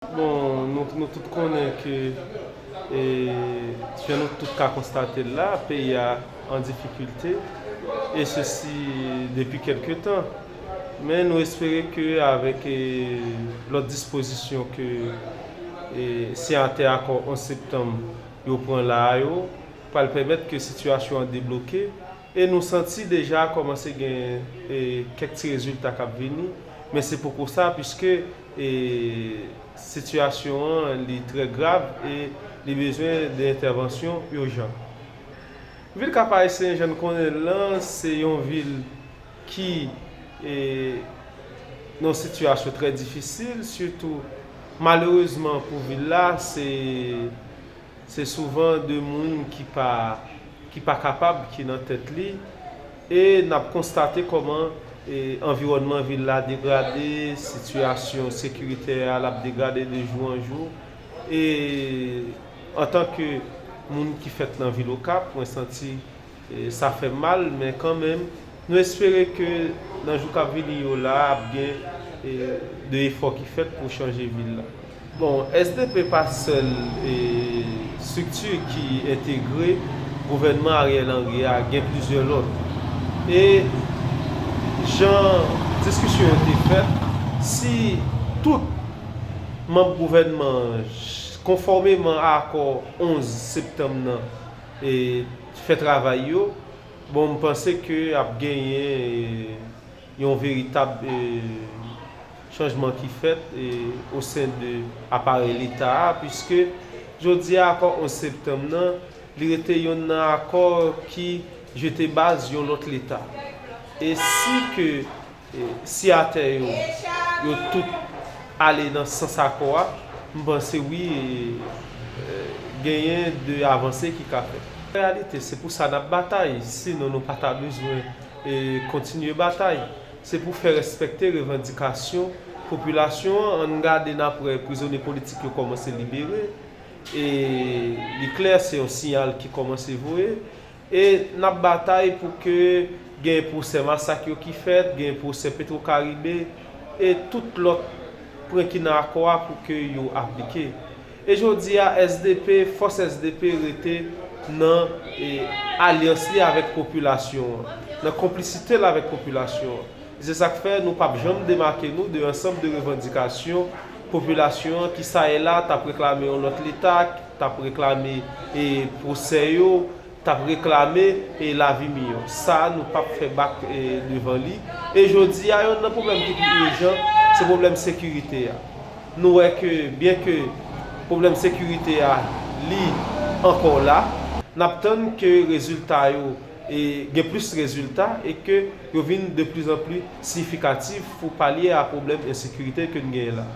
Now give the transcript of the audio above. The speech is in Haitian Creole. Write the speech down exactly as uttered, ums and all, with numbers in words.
Bon, nou, nou tout konnen ke, e, jan nou tout ka konstate l la, peyi a an difikilte, e sesi depi kèlke tan. Men nou espere ke avèk, e, lòt dispozisyon ke, e, siyatè akò onz septanm yo pran la a yo, pral pèmèt ke sitiyasyon an debloke. E nou santi deja kòmanse gen, e, kèk ti rezilta k ap vini, men se poko sa, piske, e, sitiyasyon an li trè grav e li bezwen de entèvansyon ijan. Vil Kap Ayisyen, jan n konnen l lan, se yon vil ki, e, nan yon sitiyasyon trè difisil, sitou malerezman pou vil la, se se souvan de moun ki pa, ki pa kapab ki nan tèt li. E n ap konstate kòman, e, anviwònman vil la degrade, sitiyasyon sekiritè a l ap degrade de jou an jou. E antanke moun ki fèt nan vil Okap, mwen santi, e, sa fè m mal, men kanmenm, nou espere ke nan jou k ap vini yo la, ap gen, e, de efò ki fèt pou chanje vil la. Bon, S D P pa sèl, e, estrikti ki entegre gouvènman Ariel Henry a, gen plizyè lòt. E jan diskisyon yo te fèt, si tout manm gouvènman an, konfòmeman a akò onz septanm nan, e, fè travay yo, bon, m panse ke ap genyen, e, yon veritab, e, chanjman ki fèt, e, o sen de aparèy Leta a, piske jodi a, akò onz septanm nan, li rete yonn nan akò ki jete baz yon lòt Leta. E si ke, e, siyatè yo, yo tout ale nan sans akò a, m panse wi, e, e, genyen de avanse ki ka fèt. Reyalite, se pou sa n ap batay, sinon nou pa ta bezwen, e, kontinye batay. Se pou fè respekte revandikasyon popilasyon an. Ann gade n ap wè prizonye politik yo kòmanse libere. E li klè, se yon siyal ki kòmanse voye. E n ap batay pou ke gen pwosè masak yo ki fèt, gen pwosè Petwokaribe, e tout lòt pwen ki nan akò a pou ke yo aplike. E jodi a, S D P, fòs S D P rete nan, e, alyans li avèk popilasyon an, nan konplisite l avèk popilasyon an. Se sa k fè nou p ap janm demake nou de ansanm de revandikasyon popilasyon an ki sa e la t ap reklame yon lòt Leta, t ap reklame, e, pwosè yo, t ap reklame, e, lavi miyò. Sa a, nou p ap fè bak, e, devan li. E jodi a, yonn nan pwoblèm ki pi ijan, se pwoblèm sekirite a. Nou wè ke, byen ke pwoblèm sekirite a, li ankò la, n ap tann ke rezilta yo, e, gen plis rezilta e ke yo vin de plis an plis siyifikatif pou palye a pwoblèm ensekirite ke n genyen la.